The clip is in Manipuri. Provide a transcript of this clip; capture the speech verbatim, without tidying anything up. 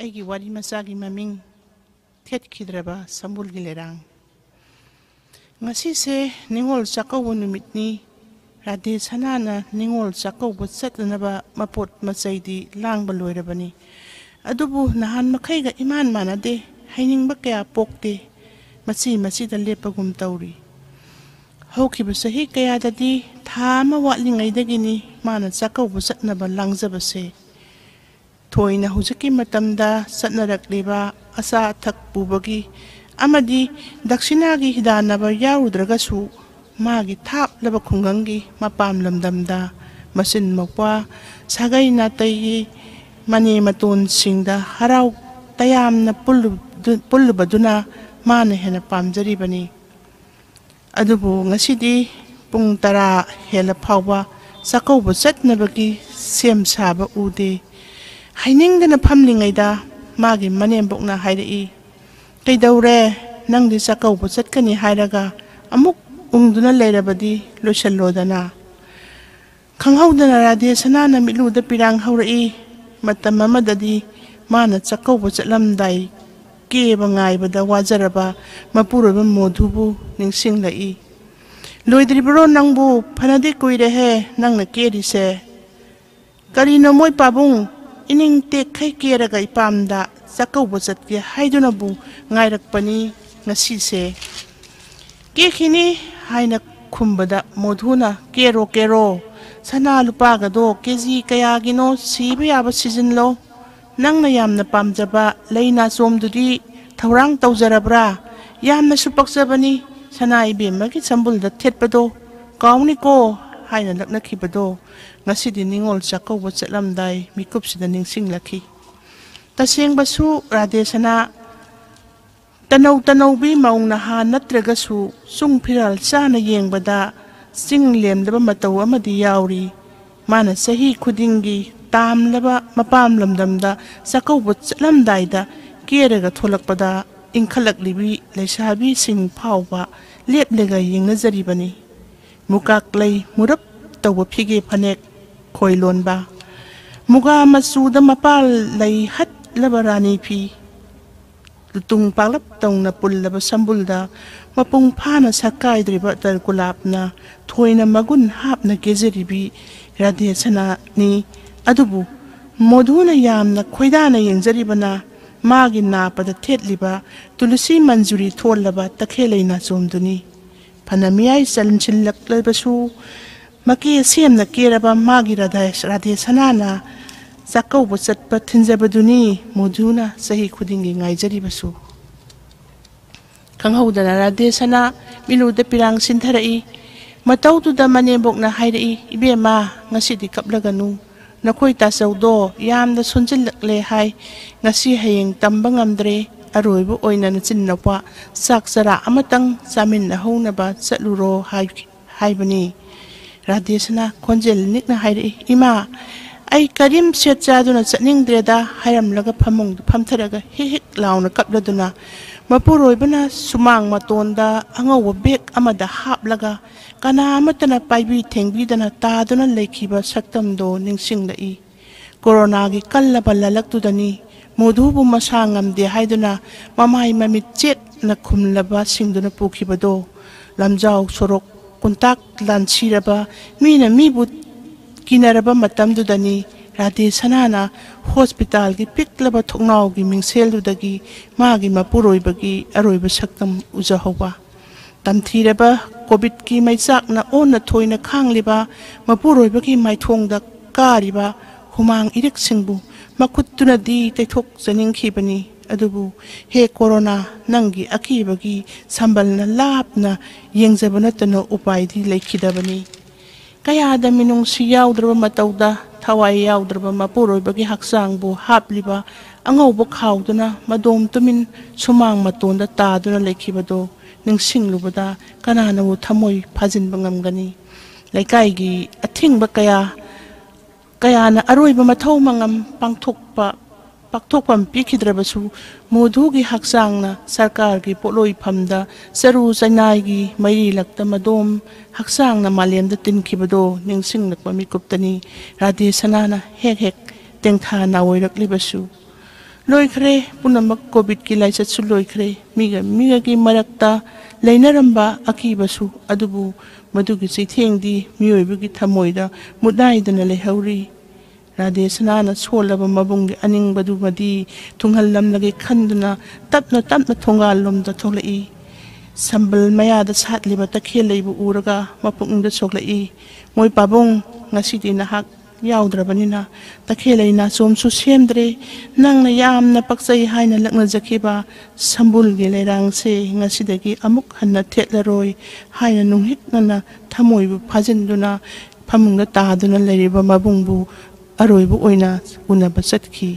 ꯑꯩꯒꯤ ꯋꯥꯔꯤ ꯃꯆꯥꯒꯤ ꯃꯃꯤꯡ ꯊꯦꯠꯈꯤꯗ꯭ꯔꯕ ꯁꯝꯕꯨꯜꯒꯤ ꯂꯩꯔꯥꯡ꯫ ꯉꯁꯤꯁꯦ ꯅꯤꯉꯣꯜ ꯆꯥꯛꯀꯧꯕ ꯅꯨꯃꯤꯠꯅꯤ꯫ ꯔꯥꯙꯦ ꯁꯅꯥꯅ ꯅꯤꯉꯣꯜ ꯆꯥꯛꯀꯧꯕ ꯆꯠꯅꯅꯕ ꯃꯄꯣꯠ ꯃꯆꯩꯗꯤ ꯂꯥꯡꯕ ꯂꯣꯏꯔꯕꯅꯤ꯫ ꯑꯗꯨꯕꯨ ꯅꯍꯥꯟ ꯃꯈꯩꯒ ꯏꯃꯥꯟ ꯃꯥꯟꯅꯗꯦ꯫ ꯍꯩꯅꯤꯡꯕ ꯀꯌꯥ ꯄꯣꯛꯇꯦ꯫ ꯃꯆꯤ ꯃꯆꯤꯗ ꯂꯦꯞꯄꯒꯨꯝ ꯇꯧꯔꯤ꯫ ꯍꯧꯈꯤꯕ ꯆꯍꯤ ꯀꯌꯥꯗꯗꯤ ꯊꯥ ꯑꯃ ꯋꯥꯠꯂꯤꯉꯩꯗꯒꯤꯅꯤ ꯃꯥꯅ ꯆꯥꯛꯀꯧꯕ ꯆꯠꯅꯕ ꯂꯥꯡꯖꯕꯁꯦ꯫ ꯊꯣꯏꯅ ꯍꯧꯖꯤꯛꯀꯤ ꯃꯇꯝꯗ ꯆꯠꯅꯔꯛꯂꯤꯕ ꯑꯆꯥ ꯑꯊꯛ ꯄꯨꯕꯒꯤ ꯑꯃꯗꯤ ꯗꯛꯁꯤꯅꯥꯒꯤ ꯍꯤꯗꯥꯟꯅꯕ ꯌꯥꯎꯔꯨꯗ꯭ꯔꯒꯁꯨ, ꯃꯥꯒꯤ ꯊꯥꯞꯂꯕ ꯈꯨꯡꯒꯪꯒꯤ ꯃꯄꯥꯟ ꯂꯝꯗꯝꯗ ꯃꯆꯤꯟ ꯃꯧꯄ꯭ꯋꯥ ꯁꯥꯒꯩ ꯅꯥꯇꯩꯒꯤ ꯃꯅꯦ ꯃꯇꯣꯟꯁꯤꯡꯗ ꯍꯔꯥꯎ ꯇꯌꯥꯝꯅ ꯄꯨꯜꯂꯨ-, ꯄꯨꯜꯂꯨꯕꯗꯨꯅ ꯃꯥꯅ ꯍꯦꯟꯅ ꯄꯥꯝꯖꯔꯤꯕꯅꯤ꯫ ꯑꯗꯨꯕꯨ ꯉꯁꯤꯗꯤ ꯄꯨꯡ ꯇꯔꯥ ꯍꯦꯜꯂ ꯐꯥꯎꯕ ꯆꯥꯛꯀꯧꯕ ꯆꯠꯅꯕꯒꯤ ꯁꯦꯝ ꯁꯥꯕ ꯎꯗꯦ꯫ ꯍꯥꯏꯅꯤꯡꯗꯅ ꯐꯝꯂꯤꯉꯩꯗ ꯃꯥꯒꯤ ꯃꯅꯦꯝꯕꯣꯛꯅ ꯍꯥꯏꯔꯛꯏ, "ꯀꯩꯗꯧꯔꯦ? ꯅꯪꯗꯤ ꯆꯥꯛꯀꯧꯕ ꯆꯠꯀꯅꯤ ꯍꯥꯏꯔꯒ ꯑꯃꯨꯛ ꯎꯪꯗꯨꯅ ꯂꯩꯔꯕꯗꯤ ꯂꯣꯏꯁꯤꯜꯂꯣꯗꯅ꯫" ꯈꯪꯍꯧꯗꯅ ꯔꯥꯙꯦ ꯁꯅꯥꯅ ꯃꯤꯠꯂꯨꯗ ꯄꯤꯔꯥꯡ ꯍꯧꯔꯛꯏ꯫ ꯃꯇꯝ ꯑꯃꯗꯗꯤ ꯃꯥꯅ ꯆꯥꯛꯀꯧꯕ ꯆꯠꯂꯝꯗꯥꯏ ꯀꯦꯕ ꯉꯥꯏꯕꯗ ꯋꯥꯖꯔꯕ ꯃꯄꯨꯔꯣꯏꯕ ꯃꯣꯙꯨꯕꯨ ꯅꯤꯡꯁꯤꯡꯂꯛꯏ꯫ "ꯂꯣꯏꯗ꯭ꯔꯤꯕ꯭ꯔꯣ ꯅꯪꯕꯨ? ꯐꯅꯗꯤ ꯀꯨꯏꯔꯦꯍꯦ ꯅꯪꯅ ꯀꯦꯔꯤꯁꯦ꯫ ꯀꯔꯤꯅꯣ ꯃꯣꯏ ꯄꯥꯕꯨꯡ, ꯏꯅꯤꯡ ꯇꯦꯛꯈꯩ ꯀꯦꯔꯒ ꯏꯄꯥꯝꯗ ꯆꯥꯛꯀꯧꯕ ꯆꯠꯀꯦ ꯍꯥꯏꯗꯨꯅꯕꯨ ꯉꯥꯏꯔꯛꯄꯅꯤ ꯉꯁꯤꯁꯦ꯫" "ꯀꯦꯈꯤꯅꯤ" ꯍꯥꯏꯅ ꯈꯨꯝꯕꯗ ꯃꯣꯙꯨꯅ, "ꯀꯦꯔꯣ, ꯀꯦꯔꯣ, ꯁꯅꯥ ꯂꯨꯄꯥꯒꯗꯣ ꯀꯦ ꯖꯤ ꯀꯌꯥꯒꯤꯅꯣ ꯁꯤꯕ ꯌꯥꯕ ꯁꯤꯖꯤꯜꯂꯣ꯫ ꯅꯪꯅ ꯌꯥꯝꯅ ꯄꯥꯝꯖꯕ ꯂꯩ ꯅꯥꯆꯣꯝꯗꯨꯗꯤ ꯊꯧꯔꯥꯡ ꯇꯧꯖꯔꯕ꯭ꯔꯥ? ꯌꯥꯝꯅꯁꯨ ꯄꯛꯆꯕꯅꯤ, ꯁꯅꯥ ꯏꯕꯦꯝꯃꯒꯤ ꯁꯝꯕꯨꯜꯗ ꯊꯦꯠꯄꯗꯣ ꯀꯥꯎꯅꯤꯀꯣ" ꯍꯥꯏꯅ ꯂꯛꯅꯈꯤꯕꯗꯣ ꯉꯁꯤꯗꯤ ꯅꯤꯉꯣꯜ ꯆꯥꯛꯀꯧꯕ ꯆꯠꯂꯝꯗꯥꯏ ꯃꯤꯀꯨꯞꯁꯤꯗ ꯅꯤꯡꯁꯤꯡꯂꯛꯈꯤ꯫ ꯇꯁꯦꯡꯕꯁꯨ ꯔꯥꯙꯦ ꯁꯅꯥ ꯇꯅꯧ ꯇꯅꯧꯕꯤ ꯃꯧ ꯅꯍꯥ ꯅꯠꯇ꯭ꯔꯒꯁꯨ ꯆꯨꯡ ꯐꯤꯔꯥꯜ ꯆꯥꯅ ꯌꯦꯡꯕꯗ ꯆꯤꯡ ꯂꯦꯝꯗꯕ ꯃꯇꯧ ꯑꯃꯗꯤ ꯌꯥꯎꯔꯤ꯫ ꯃꯥꯅ ꯆꯍꯤ ꯈꯨꯗꯤꯡꯒꯤ ꯇꯥꯝꯂꯕ ꯃꯄꯥꯝ ꯂꯝꯗꯝꯗ ꯆꯥꯛꯀꯧꯕ ꯆꯠꯂꯝꯗꯥꯏꯗ ꯀꯦꯔꯒ ꯊꯣꯛꯂꯛꯄꯗ ꯏꯟꯈꯠꯂꯛꯂꯤꯕꯤ ꯂꯩꯁꯥꯕꯤꯁꯤꯡ ꯐꯥꯎꯕ ꯂꯦꯞꯂꯒ ꯌꯦꯡꯅꯖꯔꯤꯕꯅꯤ꯫ ꯃꯨꯀꯥꯛ ꯂꯩ ꯃꯨꯔꯞ ꯇꯧꯕ ꯐꯤꯒꯦ ꯐꯅꯦꯛ ꯈꯣꯏ ꯂꯣꯟꯕ, ꯃꯨꯒꯥ ꯃꯆꯨꯗ ꯃꯄꯥꯜ ꯂꯩ ꯍꯠ ꯂꯕ ꯔꯥꯅꯤ ꯐꯤ, ꯂꯨꯇꯨꯡ ꯄꯥꯛꯂꯞ ꯇꯧꯅ ꯄꯨꯜꯂꯕ ꯁꯝꯕꯨꯜꯗ ꯃꯄꯨꯡ ꯐꯥꯅ ꯁꯛꯀꯥꯏꯗ꯭ꯔꯤꯕ ꯇꯔ ꯒꯨꯂꯥꯞꯅ ꯊꯣꯏꯅ ꯃꯒꯨꯟ ꯍꯥꯞꯅ ꯀꯦꯖꯔꯤꯕꯤ ꯔꯥꯙꯦ ꯁꯅꯥꯅꯤ꯫ ꯑꯗꯨꯕꯨ ꯃꯣꯙꯨꯅ ꯌꯥꯝꯅ ꯈꯣꯏꯗꯥꯅ ꯌꯦꯡꯖꯔꯤꯕꯅ ꯃꯥꯒꯤ ꯅꯥꯄꯗ ꯊꯦꯠꯂꯤꯕ ꯇꯨꯂꯁꯤ ꯃꯟꯖꯨꯔꯤ ꯊꯣꯜꯂꯕ ꯇꯈꯦꯜꯂꯩ ꯅꯥꯆꯣꯝꯗꯨꯅꯤ꯫ ꯐꯅ ꯃꯤꯌꯥꯏ ꯆꯟꯁꯤꯜꯂꯛꯂꯕꯁꯨ ꯃꯀꯦ ꯁꯦꯝꯅ ꯀꯦꯔꯕ ꯃꯥꯒꯤ ꯔꯥꯙꯦ, ꯔꯥꯙꯦ ꯁꯅꯥꯅ ꯆꯥꯛꯀꯧꯕ ꯆꯠꯄ ꯊꯤꯟꯖꯕꯗꯨꯅꯤ ꯃꯣꯙꯨꯅ ꯆꯍꯤ ꯈꯨꯗꯤꯡꯒꯤ ꯉꯥꯏꯖꯔꯤꯕꯁꯨ꯫ ꯈꯪꯍꯧꯗꯅ ꯔꯥꯙꯦ ꯁꯅꯥ ꯃꯤꯠꯂꯨꯗ ꯄꯤꯔꯥꯡ ꯁꯤꯟꯊꯔꯛꯏ꯫ ꯃꯇꯧꯗꯨꯗ ꯃꯅꯦꯝꯕꯣꯛꯅ ꯍꯥꯏꯔꯛꯏ, "ꯏꯕꯦꯝꯃ, ꯉꯁꯤꯗꯤ ꯀꯞꯂꯒꯅꯨ꯫ ꯅꯈꯣꯏ ꯇꯥꯆꯧꯗꯣ ꯌꯥꯝꯅ ꯁꯣꯟꯖꯤꯜꯂꯛꯂꯦ ꯍꯥꯏ꯫ ꯉꯁꯤ ꯍꯌꯦꯡ ꯇꯝꯕ ꯉꯝꯗ꯭ꯔꯦ꯫ ꯑꯔꯣꯏꯕ ꯑꯣꯏꯅ ꯅꯆꯤꯟꯅꯄꯥ ꯆꯥꯛ ꯆꯔꯥ ꯑꯃꯇꯪ ꯆꯥꯃꯤꯟꯅꯍꯧꯅꯕ ꯆꯠꯂꯨꯔꯣ" ꯍꯥꯏ-, ꯍꯥꯏꯕꯅꯤ꯫ ꯔꯥꯙꯦꯁꯅ ꯈꯣꯟꯖꯦꯜ ꯅꯤꯛꯅ ꯍꯥꯏꯔꯛꯏ, "ꯏꯃꯥ, ꯑꯩ ꯀꯔꯤꯝ ꯁꯦꯠ ꯆꯥꯗꯨꯅ ꯆꯠꯅꯤꯡꯗ꯭ꯔꯦꯗ" ꯍꯥꯏꯔꯝꯂꯒ ꯐꯃꯨꯡꯗ ꯐꯝꯊꯔꯒ ꯍꯤꯛ ꯍꯤꯛ ꯂꯥꯎꯅ ꯀꯞꯂꯗꯨꯅ ꯃꯄꯨꯔꯣꯏꯕꯅ ꯁꯨꯃꯥꯡ ꯃꯇꯣꯟꯗ ꯑꯉꯧꯕ ꯕꯦꯒ ꯑꯃꯗ ꯍꯥꯞꯂꯒ ꯀꯅꯥ ꯑꯃꯠꯇꯅ ꯄꯥꯏꯕꯤ ꯊꯦꯡꯕꯤꯗꯅ ꯇꯥꯗꯨꯅ ꯂꯩꯈꯤꯕ ꯁꯛꯇꯝꯗꯣ ꯅꯤꯡꯁꯤꯡꯂꯛꯏ꯫ ꯀꯣꯔꯣꯅꯥꯒꯤ ꯀꯜꯂꯕ ꯂꯥꯂꯛꯇꯨꯗꯅꯤ ꯃꯣꯙꯨꯕꯨ ꯃꯁꯥ ꯉꯝꯗꯦ ꯍꯥꯏꯗꯨꯅ ꯃꯃꯥꯏ ꯃꯃꯤꯠ ꯆꯦꯠꯅ ꯈꯨꯝꯂꯕ ꯁꯤꯡꯗꯨꯅ ꯄꯨꯈꯤꯕꯗꯣ꯫ ꯂꯝꯖꯥꯎ ꯁꯣꯔꯣꯛ ꯀꯨꯟꯇꯥꯛ ꯂꯥꯟꯁꯤꯔꯕ, ꯃꯤꯅ ꯃꯤꯕꯨ ꯀꯤꯅꯔꯕ ꯃꯇꯝꯗꯨꯗꯅꯤ ꯔꯥꯙꯦ ꯁꯅꯥꯅ ꯍꯣꯁꯄꯤꯇꯥꯜꯒꯤ ꯄꯤꯛꯂꯕ ꯊꯣꯡꯅꯥꯎꯒꯤ ꯃꯤꯡꯁꯦꯜꯗꯨꯗꯒꯤ ꯃꯥꯒꯤ ꯃꯄꯨꯔꯣꯏꯕꯒꯤ ꯑꯔꯣꯏꯕ ꯁꯛꯇꯝ ꯎꯖꯍꯧꯕ꯫ ꯇꯝꯊꯤꯔꯕ ꯀꯣꯚꯤꯗꯀꯤ ꯃꯩꯆꯥꯛꯅ ꯑꯣꯟꯅ ꯊꯣꯏꯅ ꯈꯥꯡꯂꯤꯕ ꯃꯄꯨꯔꯣꯏꯕꯒꯤ ꯃꯥꯏꯊꯣꯡꯗ ꯀꯥꯔꯤꯕ ꯍꯨꯃꯥꯡ ꯏꯔꯤꯛꯁꯤꯡꯕꯨ ꯃꯈꯨꯠꯇꯨꯅꯗꯤ ꯇꯩꯊꯣꯛꯆꯅꯤꯡꯈꯤꯕꯅꯤ꯫ ꯑꯗꯨꯕꯨ ꯍꯦ ꯀꯣꯔꯣꯅꯥ, ꯅꯪꯒꯤ ꯑꯀꯤꯕꯒꯤ ꯁꯝꯕꯜꯅ ꯂꯥꯞꯅ ꯌꯦꯡꯖꯕ ꯅꯠꯇꯅ ꯎꯄꯥꯏꯗꯤ ꯂꯩꯈꯤꯗꯕꯅꯤ꯫ ꯀꯌꯥꯗ ꯃꯤꯅꯨꯡꯁꯤ ꯌꯥꯎꯗ꯭ꯔꯕ ꯃꯇꯧꯗ ꯊꯋꯥꯏ ꯌꯥꯎꯗ꯭ꯔꯕ ꯃꯄꯨꯔꯣꯏꯕꯒꯤ ꯍꯛꯆꯥꯡꯕꯨ ꯍꯥꯞꯂꯤꯕ ꯑꯉꯧꯕ ꯈꯥꯎꯗꯨꯅ ꯃꯗꯣꯝ ꯇꯨꯃꯤꯟ ꯁꯨꯃꯥꯡ ꯃꯇꯣꯟꯗ ꯇꯥꯗꯨꯅ ꯂꯩꯈꯤꯕꯗꯨ ꯅꯤꯡꯁꯤꯡꯂꯨꯕꯗ ꯀꯅꯥꯅꯕꯨ ꯊꯃꯣꯏ ꯐꯥꯖꯤꯟꯕ ꯉꯝꯒꯅꯤ? ꯂꯩꯀꯥꯏꯒꯤ ꯑꯊꯤꯡꯕ ꯀꯌꯥ, ꯀꯌꯥꯅ ꯑꯔꯣꯏꯕ ꯃꯊꯧ ꯃꯉꯝ ꯄꯥꯡꯊꯣꯛꯄ, ꯄꯥꯡꯊꯣꯛꯐꯝ ꯄꯤꯈꯤꯗ꯭ꯔꯕꯁꯨ, ꯃꯣꯙꯨꯒꯤ ꯍꯛꯆꯥꯡꯅ ꯁꯔꯀꯥꯔꯒꯤ ꯄꯣꯠꯂꯣꯏꯐꯝꯗ ꯆꯔꯨ ꯆꯩꯅꯥꯏꯒꯤ ꯃꯩꯔꯤ ꯂꯛꯇ ꯃꯗꯣꯝ ꯍꯛꯆꯥꯡꯅ ꯃꯥꯂꯦꯝꯗ ꯇꯤꯟꯈꯤꯕꯗꯣ ꯅꯤꯡꯁꯤꯡꯂꯛꯄ ꯃꯤꯀꯨꯞꯇꯅꯤ ꯔꯥꯙꯦ ꯁꯅꯥꯅ ꯍꯦꯛ ꯍꯦꯛ ꯇꯦꯡꯊꯥ ꯅꯥꯑꯣꯏꯔꯛꯂꯤꯕꯁꯨ꯫ ꯂꯣꯏꯈ꯭ꯔꯦ꯫ ꯄꯨꯝꯅꯃꯛ ꯀꯣꯚꯤꯗꯀꯤ ꯂꯥꯏꯆꯠꯁꯨ ꯂꯣꯏꯈ꯭ꯔꯦ꯫ ꯃꯤꯒ ꯃꯤꯒꯒꯤ ꯃꯔꯛꯇ ꯂꯩꯅꯔꯝꯕ ꯑꯀꯤꯕꯁꯨ, ꯑꯗꯨꯕꯨ ꯃꯗꯨꯒꯤ ꯆꯩꯊꯦꯡꯗꯤ ꯃꯤꯑꯣꯏꯕꯒꯤ ꯊꯃꯣꯏꯗ ꯃꯨꯠꯅꯥꯏꯗꯅ ꯂꯩꯍꯧꯔꯤ꯫ ꯔꯥꯙꯦ ꯁꯅꯥꯅ ꯁꯣꯜꯂꯕ ꯃꯕꯨꯡꯒꯤ ꯑꯅꯤꯡꯕꯗꯨꯃꯗꯤ ꯊꯨꯡꯍꯜꯂꯝꯂꯒꯦ ꯈꯟꯗꯨꯅ ꯇꯞꯅ ꯇꯞꯅ ꯊꯣꯡꯒꯥꯜꯂꯣꯝꯗ ꯊꯣꯛꯂꯛꯏ꯫ ꯁꯝꯕꯜ ꯃꯌꯥꯗ ꯁꯥꯠꯂꯤꯕ ꯇꯈꯦꯜ ꯂꯩꯕꯨ ꯎꯔꯒ ꯃꯄꯨꯛꯅꯤꯡꯗ ꯁꯣꯛꯂꯛꯏ꯫ "ꯃꯣꯏ ꯄꯥꯕꯨꯡ, ꯉꯁꯤꯗꯤ ꯅꯍꯥꯛ ꯌꯥꯎꯗ꯭ꯔꯕꯅꯤꯅ ꯇꯈꯦꯜ ꯂꯩ ꯅꯥꯆꯣꯝꯁꯨ ꯁꯦꯝꯗ꯭ꯔꯦ꯫ ꯅꯪꯅ ꯌꯥꯝꯅ ꯄꯛꯆꯩ ꯍꯥꯏꯅ ꯂꯛꯅꯖꯈꯤꯕ ꯁꯝꯕꯨꯜꯒꯤ ꯂꯩꯔꯥꯡꯁꯦ ꯉꯁꯤꯗꯒꯤ ꯑꯃꯨꯛ ꯍꯟꯅ ꯊꯦꯠꯂꯔꯣꯏ" ꯍꯥꯏꯅ ꯅꯨꯡꯍꯤꯛꯅꯅ ꯊꯃꯣꯏꯕꯨ ꯐꯥꯖꯤꯟꯗꯨꯅ ꯐꯃꯨꯡꯗ ꯇꯥꯗꯨꯅ ꯂꯩꯔꯤꯕ ꯃꯕꯨꯡꯕꯨ ꯑꯔꯣꯏꯕ ꯑꯣꯏꯅ ꯎꯅꯕ ꯆꯠꯈꯤ꯫